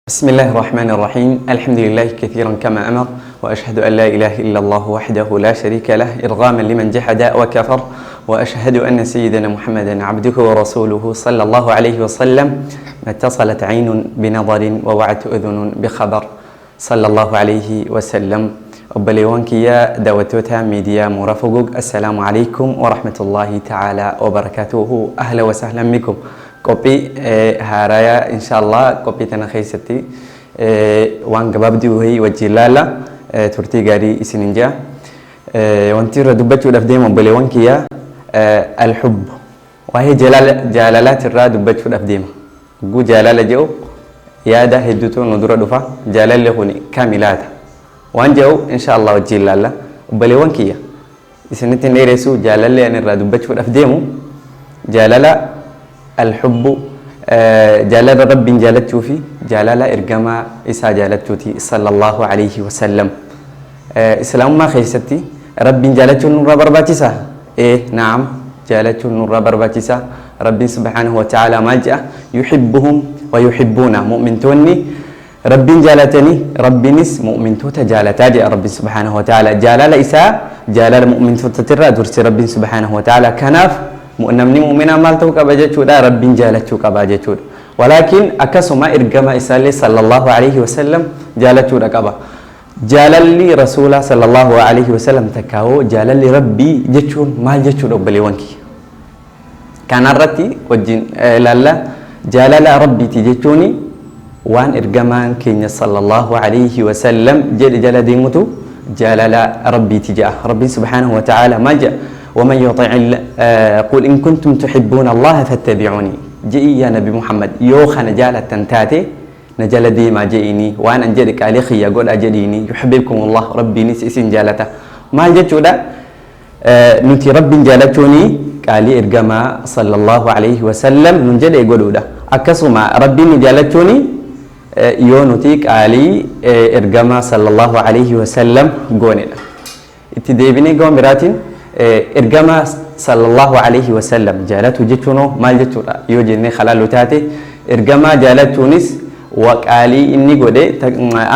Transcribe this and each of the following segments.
بسم الله الرحمن الرحيم. الحمد لله كثيرا كما أمر، وأشهد أن لا إله إلا الله وحده لا شريك له إرغاما لمن جحد وكفر، وأشهد أن سيدنا محمدا عبده ورسوله صلى الله عليه وسلم، ما اتصلت عين بنظر ووعت أذن بخبر، صلى الله عليه وسلم. Obboleewwan kiyya daawwattoota miidiyaa Mooraa Fogoog, السلام عليكم ورحمة الله تعالى وبركاته. أهلا وسهلا بكم. Qophii haarayaa إن شاء الله qophii tana keessatti waan gabaabduu wayii wajjin laalla. Turtii gaarii isinin jira. Wanti irra dubbachuudhaaf deemu, obboleewwan kiyya, الحب, waa'ee jaalalaatirraa dubbachuudhaaf deema. Hogguu jaalala jedhu yaada hedduutu nu dura dhufa. Jaalalli kun kamilaata waan jedhu إن شاء الله wajjin laalla. Obboleewwan kiyya, isinitti hin dheeressu. Jaalalli ani irraa dubbachuudhaaf deemu jaalala الحب, jaalala Rabbiin jaalachuu fi jaalala ergamaa isaa jaalachuuti صلى الله عليه وسلم. Islaamummaa keessatti Rabbiin jaalachuun nurraa barbaachisa? Ee, نعم, jaalachuun nurraa barbaachisa. Rabbiin سبحانه وتعالى maal jedha? يحبهم ويحبونه. Mu'mintoonni Rabbiin jaalatanii, Rabbiinis mu'mintoota jaalataa jedha Rabbiin سبحانه وتعالى. Jaalala isaa jaalala mu'mintootatirraa durse Rabbiin سبحانه وتعالى. Kanaaf namni mu'minaa maal ta'uu qaba jechuudha? Rabbiin jaalachuu qaba jechuudha. ولكن akkasuma ergama isaallee صلى الله عليه وسلم jaalachuudha qaba. Jaalalli rasuulaa صلى الله عليه وسلم takkaawoo jaalalli Rabbii jechuun maal jechuudha, obboleewwan kiyya? Kanarratti wajjin ilaalla. Jaalala Rabbiiti jechuun waan ergamaan keenya صلى الله عليه وسلم jedhe jala deemutu jaalala Rabbiiti jedha. Rabbiin سبحانه وتعالى maal jedha? ومن يطع قل إن كنتم تحبون الله فاتبعوني je'i yaa Nabi Muhammad, yoo kana jaalattan taate na jala deemaa je'ini, waan an jedhe qaalii kiyya godha jedhiini. يحببكم الله, Rabbiinis isin jaalata. Maal jechuudha? Nuti Rabbiin jaalachuuni qaalii ergamaa صلى الله عليه وسلم nun jedhe godhuudha. Akkasuma Rabbiin nu jaalachuuni yoo nuti qaalii ergamaa صلى الله عليه وسلم goonedha. Itti deebinee gama biraatiin ergamaa صلى الله عليه وسلم jaalatu jechuun maal jechuudha yoo jennee halaallu taate, ergamaa jaalachuunis waqaalii inni godhe,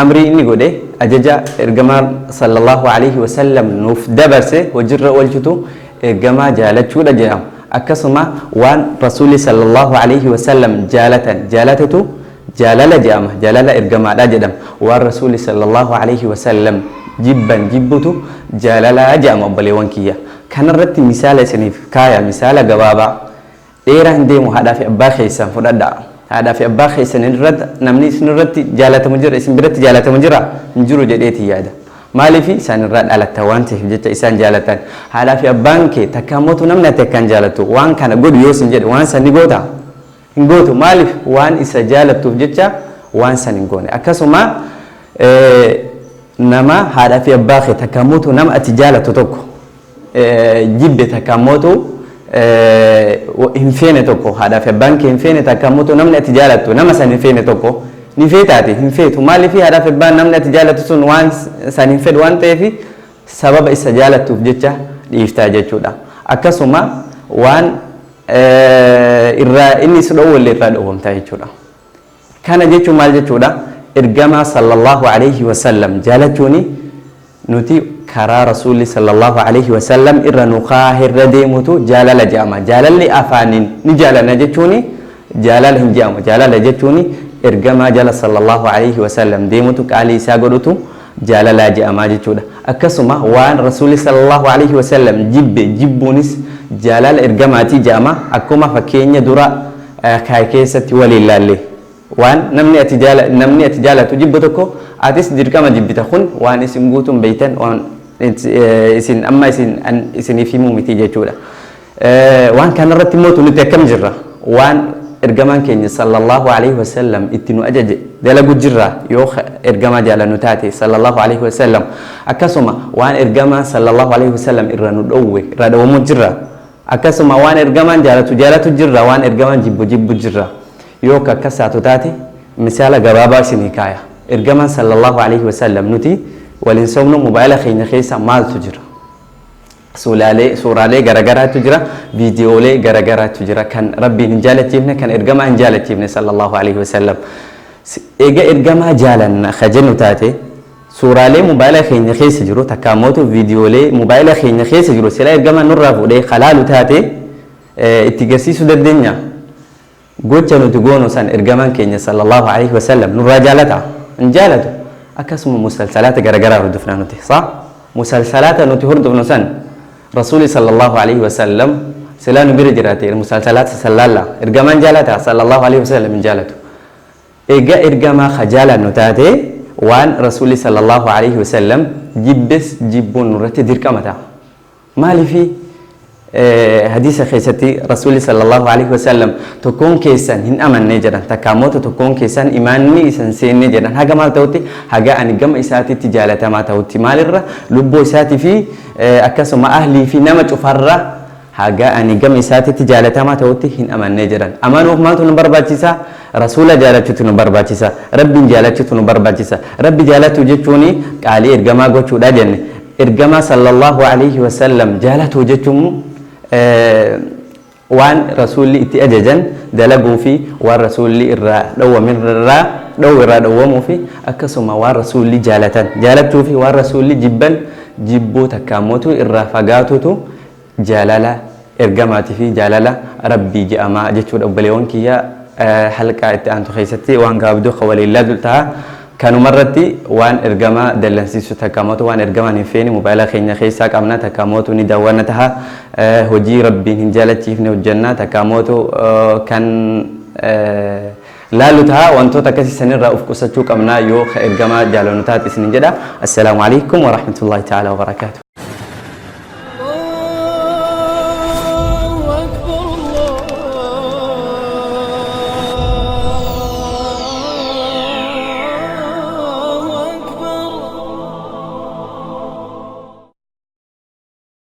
amrii inni godhe, ajaja ergamaa صلى الله عليه وسلم nuuf dabarse hojiirra oolchutu ergamaa jaalachuudha jedhama. Akkasuma waan rasuulli صلى الله عليه وسلم jaalatan jaalatatu jaalala jedhama, jaalala ergamaadha jedhama. Waan rasuulli صلى الله عليه وسلم jibban jibbutu jaalala jedhama. Obboleewwan kiyya, kanarratti misaala isiniif kaaya, misaala gabaabaa, dheeraa hin deemu. Haadhaa fi abbaa keessan fudhadhaa. Haadhaa fi abbaa keessan irratti namni isin irratti jaalatamu jira? Isin biratti jaalatamu jira? Hin jiru jedheeti yaada. Maaliif? Isaan irraa dhalatta waan ta'eef jecha isaan jaalatan. Haadhaa fi abbaan kee takka mootu namni ati akkaan jaalattu waan kana godhu yoo sin jedhe, waan san ni goota? Hin gootu. Maaliif? Waan isa jaalattuuf jecha waan san hin goone. Akkasuma nama haadhaa fi abbaa kee takka mootu nama ati jaalattu tokko jibbe, takka mootu hin feene tokko, haadhaa fi abbaan kee hin feene, takka mootu namni ati jaalattu nama san hin feene tokko ni feetaati? Hin feetu. Maaliif? Haadhaa fi abbaan namni ati jaalattu sun waan san hin fedhu waan ta'eef sababa isa jaalattuuf jecha dhiiftaa jechuudha. Akkasuma waan irraa inni si dhoowwalle irraa dhoowwamtaa jechuudha. Kana jechuun maal jechuudha? Ergamaa صلى الله عليه وسلم jaalachuuni nuti karaa rasuulli صلى الله عليه وسلم irra nu kaahirra deemutu jaalala jedhama. Jaalalli afaaniin ni jaalanna jechuuni jaalala hin jedhamu. Jaalala jechuuni ergamaa jala صلى الله عليه وسلم deemutu, qaalii isaa godhutu jaalalaa jedhamaa jechuudha. Akkasuma waan rasuulli صلى الله عليه وسلم jibbe jibbuunis jaalala ergamaatii jedhama. Akkuma fakkeenya dura kaay keessatti waliin laalle, waan namni ati jaalatu jibbu tokko atis dirqama jibbita. Kun waan isin guutuun beeytan, waan isin amma isin isiniif himuu miti jechuudha. Waan kanarratti immoo nuti akkam jirra? Waan ergamaan keenya صلى الله عليه وسلم itti nu ajaje dalagu jirra yoo ergamaa jaalannu taate صلى الله عليه وسلم? Akkasuma waan ergamaa صلى الله عليه وسلم irra nu dhowwe irraa dhowwamu jirra? Akkasuma waan ergamaan jaalatu jaalatu jirra? Waan ergamaan jibbu jibbu jirra? Yoo akkasaatu taate, misaala gabaabaa isinii kaaya. Ergamaan صلى الله عليه وسلم, nuti waliin sobnu, mobaayila keenya keessa maaltu jira? Suuraalee garagaraatu jira, viidiyoolee garagaraatu jira, kan Rabbiin hin jaalachiifne, kan ergamaa hin jaalachiifne صلى الله عليه وسلم. Eega ergamaa jaalanna ka jennu taate, suuraalee mobaayila keenya keessa jiru takkaa mootu viidiyoolee mobaayila keenya keessa jiru silaa ergamaan nurraa fuudhee ka laalu taate itti garsiisuu dandeenya? Gocha nuti goonu san ergamaan keenya sallallahu alaihi wasallam nurraa jaalata? Hin jaalatu. Akkasuma musalsalaata garagaraa hordofna nuti. Sa? Musalsalaata nuti hordofnu san Rasuuli sallallahu alaihi wasallam silaa nu bira jiraate musalsalaata san laalla? Ergamaan jaalata sallallahu alaihi wasallam? Hin jaalatu. Eega ergamaa ka jaalannu taate, waan Rasuulli sallallahu alaihi wasallam jibbes jibbuun nurratti dirqama ta'a. Maaliifi? Hadiisa keessatti Rasuulli sallallahu alaihi wasallam tokkoon keessan hin amanne jedhan, takkaa moota tokkoon keessan imaanni isa hin seenne jedhan, haga maal ta'utti? Haga ani gama isaatitti jaalatamaa ta'utti. Maalirra? Lubbuu isaatii fi akkasuma ahlii fi nama cufarra haga ani gama isaatitti jaalatamaa ta'utti hin amanne jedhan. Amanuuf maaltu nu barbaachisa? Rasuula jaalachuutu nu barbaachisa. Rabbiin jaalachuutu nu barbaachisa. Rabbi jaalachuu jechuun qaalii ergamaa gochuudha jenne. Ergamaa sallallahu alaihi wasallam jaalatuu jechuun waan Rasuulli itti ajajan dalaguu fi waan Rasuulli irraa dhowwamirraa dhowwe irraa dhowwamuu fi akkasuma waan Rasuulli jaalatan jaalachuu fi waan Rasuulli jibban jibbuu takkaammootu irraa fagaatutu jaalala ergamaatii fi jaalala Rabbii je'ama jechuudha. Obboleewwan kiyya, halqaa itti aantu keessatti waan gabaabduu kan waliin laallu ta'a. Kanumarratti waan ergamaa dallansiisu takka mootu waan ergamaan hin feene mobaayila keenya keessaa qabna, takka mootu ni daawwanna taha, hojii Rabbiin hin jaalachiifne hojjanna, takka mootu kan laallu taha. Wantoota akkasii sanirraa of qusachuu qabna yoo ka ergamaa jaalannu taate isinin jedha. Assalaamu alaikum warahmatullahi ta'ala wabarakaatu.